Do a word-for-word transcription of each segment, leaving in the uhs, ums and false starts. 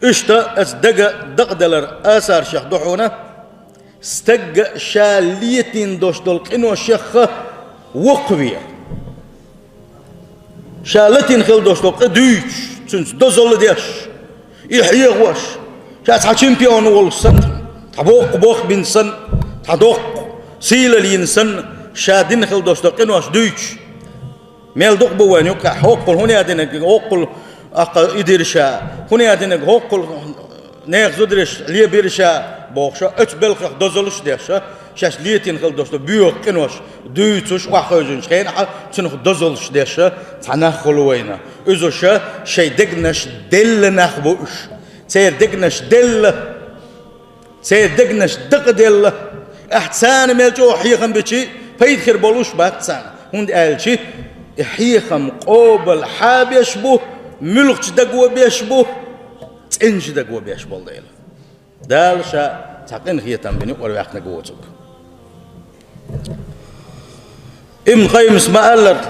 Иштта оцу дага дакъаделларан асаршех ду хьуна, стаг ша летийна долуш долу къиношех воккхаве. Ша латийна хила долуш долу къа дуьйцуш, цуьнца дозалла деш, и хьехош, ша цхьа чемпион волуш санна, цхьа боккха бохбина санна, цхьа доккха сийлалла йина санна, ша дина хила долуш долу къинош дуьйцуш. Мел дукха бу вайн юккъехь хӀоккхул хӀун яа динарг, хӀоккхул аккха и дира ша, хӀун яа динарг, хӀоккхул нехан зударий лебира ша бохуш, оцу белхех дозаллаш деш, шаьш летийна хила долуш долу боьха къинош дуьйцуш, охьахевшинчу хенахь, цунах дозаллаш деш цхьа нах хуьлу вайна. Иза ша шайн дегнаш делла нах бу уьш. Церан дегнаш делла. Церан дегнаш дакъаделла. Ахь царна мел чӀогӀа хьехам бичи, пайда хир болуш бац царна. ХӀунда аьлча и хьехам къобал хьан беш бу, муьлхачу даго беш бу, цӀеначу даго беш болу дела. Дала ша цхьа къинхетам бина юкъара ваьккхинарг воцург. Ибн Къаййимас ма-аллара: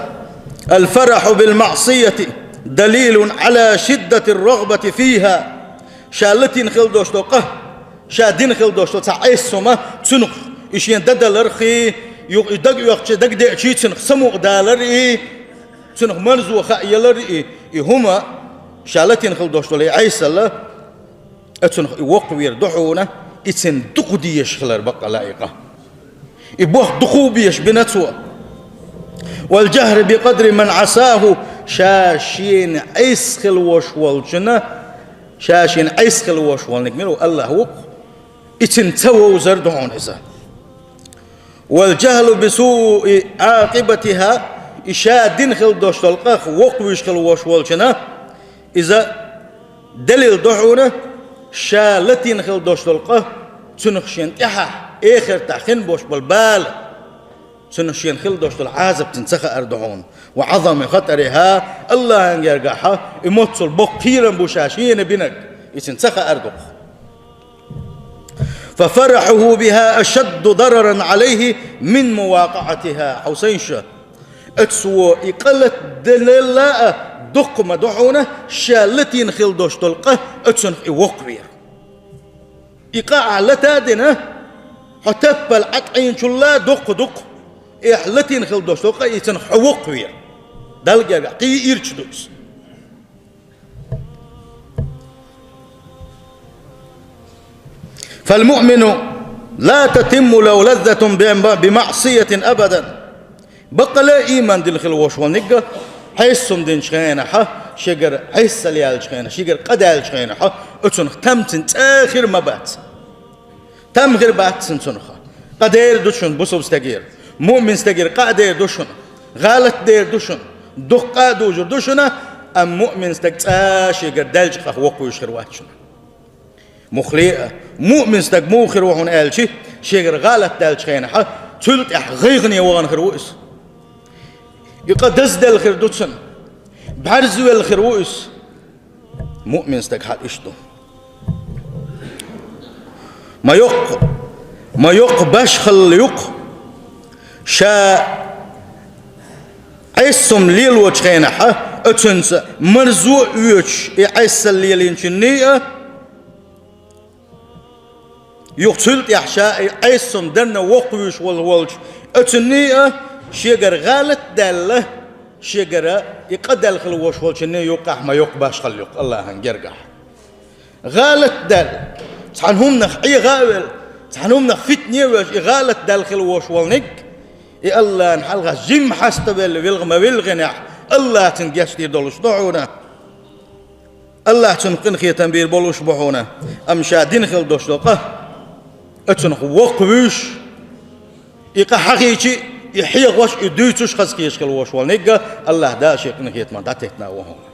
«Аль-фарахьу биль-маӀсияти далилун Ӏала шиддатир-рагӀбати фихьа». Ша латийна хила долуш долу къа, ша дина хила долуш долу цхьа Ӏеса хӀума, цунах и шен дадалар хи, юха и дага оьхучи, дага деачи цунах самукъадалар и, цунах марзо хаа ялар и, и хӀума, ша латийна хила долуш долу и Ӏесалла, оцунах и воккхавер ду хьуна, и цуьнан дукха дезаш хилар баккъала и къа. И боху дукха беш бина цо. «Валь-жахьру бикъадри ман Ӏасахьу», ша шена Ӏеса хила вош волчунна, ша шена Ӏеса хила вош волниг мила ву, АллахӀ ву-кх, и цуьнан ца вовзар ду хьуна иза. «Валь-жахьлу бисуи Ӏакъибатихьа», и ша дина хила долуш долу къах воккхавеш хила вош волчунна, иза далил ду хьуна, ша латийна хила долуш долу къа, цунах шен тӀаьхьа, эхартахь хин болуш болу бала, цунах шен хила долуш долу Ӏазап цуьнан ца хаар ду хьуна. «Ва Ӏазами хатӀарихьа», АллахӀан гергахьа, и моццул боккха кхерам бу ша шена бинарг, и цуьнан ца хаар ду-кх. «Фа фарахьухьу бихьа ашадду дараран Ӏалайхьи мин мувакъаӀатихьа», хьовсийша. Оцо и къа латаделла а дуккха ма ду хьуна, ша латийна хила долуш долу къа оцунах и воккхавер. И къа ахь лата а дина, хьо таппал Ӏаткъийначул а дуккха ду-кх, и ахь латийна хила долуш долу къа и цунах хьо воккхавер. Далла гергахь кхин ирча ду иза. «Фаль-муъмину ла татимму лахьу лаззатун би-, бимаӀсиятин абадан». Баккъала а ийман дилла хила вош волниг а, Ӏеса хӀума динчу хенахьа, шегара Ӏесалла яьллачу хенахь, шегара къа даьллачу хенахьа, оцунах там цуьнан цӀа хир ма бац. Там хир бац цуьнан цунах. Къа дер ду шуна бусалба стегера. Муъмин стегера къа а дер ду шуна. ГӀалат дер ду шуна. Дукха къа а дужур ду шуна, амма муъмин стаг цкъа шегара даьллачу къах воккхавеш хир вац шуна. Муххале а, муъмин стаг муха хир ву хьуна аьлча, шегара гӀалат даьллачу хенахьа, цул тӀаьхьа гӀайгӀане вахана хир ву иза. И къа дазделла хир ду цуьнан. БӀаьрзе велла хир ву иза. Муъмин стаг хьал иштта ду. Ма йоккха, ма йоккха башхалла ю-кх, ша Ӏеса хӀума лелочу хенахьа, оцунца марзо а оьцуш, и Ӏесалла лелийначунний а, юха цул тӀаьхьа ша и Ӏеса хӀума дарна воккхавеш вол-, волчу оцунний а, шегара гӀалат а даьлла, шегара и къа даьлла хила вош волчунний юккъехь ма йоккха башхалла ю-кх АллахӀан гергахь. ГӀалат даьлла, цхьана хӀуманах Ӏеха а велла, цхьана хӀуманах фитне а вевзаш, и гӀалат даьлла хила вош волниг, и АллахӀна хьалха жимма хьаставелла вилгӀа ма вилгӀинехь, АллахӀ цуьнан гечдийр долуш ду хьуна. АллахӀ цунах къинхетам бийр болуш бу хьуна, амма ша дина хила долуш долу къа, оцунах воккхавуьйш, и къа хьахийчи, и хьехош, и дуьйцуш хаза кхеташ хила вош волниг а, АллахӀ Дала шен къинхетамах дӀатеттина а ву хьуна.